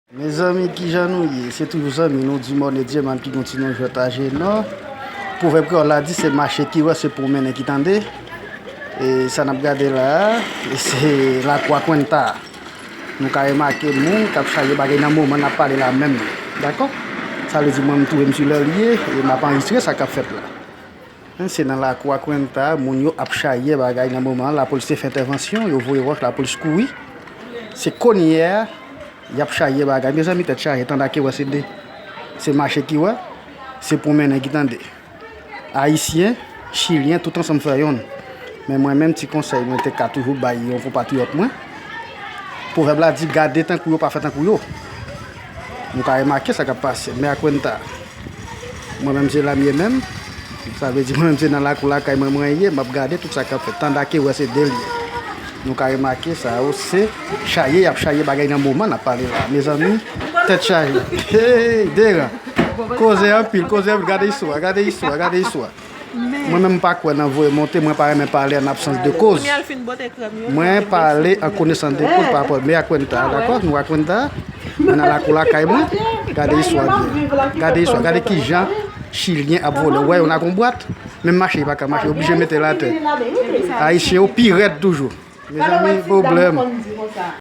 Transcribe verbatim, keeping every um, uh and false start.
Mezanmi, kijan nou ye? Se toujou zanmi nou, Dumornay Dieman, ki gen ti non jwèt Ajenò. Pwovèb kreyòl la di, se mache ki wè, se pwomennen ki tande. E sa n ap gade la a, e se Lakou Akwenta. Nou ka remake moun k ap chaje bagay nan moman n ap pale la menm. Dakò? Sa vle di, mwen, m twouve m sou lè l ye, e m ap anrejistre sa k ap fèt la. Men se nan Lakou Akwenta, moun yo ap chaje bagay nan moman an. Lapolis te fè entèvansyon, yo voye wòch, lapolis kouri. Se kounye a, y ap chaje bagay. Mezanmi, tèt chaje, tande ke wè se de. Se mache ki wè, se pwomennen ki tande. Ayisyen, Chilyen, tout ansanm fè yonn. Men mwen menm, ti konsèy mwen te ka toujou bay yon konpatriyòt mwen. Pwovèb la di, gade tankou yo, pa fè tankou yo. Nou ka remake sa k ap pase. Mea cuenta. Mwen menm se la m ye menm. Sa vle di mwen menm se nan lakou lakay mwen mwen ye, m ap gade tout sa k ap fèt. Tande ke wè se de l ye. Nou ka remake sa yo se chaje, y ap chaje bagay nan moman n ap pale la. Mezanmi, tèt chaje. Hey, deran. Koze anpil, koze anpil. Gade istwa, gade istwa, gade istwa. Mwen menm m pa kwè nan voye monte, mwen pa renmen pale an absans de koz. Mwen pale an konesans de koz pa rapò mea cuenta, dakò? Nou ka cuenta, mwen nan lakou lakay mwen, gade istwa byen. Gade istwa, gade kijan Chilyen ap vole. Ou wè yo nan yon bwat, menm mache yo pa ka mache, yo oblije mete l atè. Ayisyen yo pi rèd toujou. Mezanmi, pwoblèm.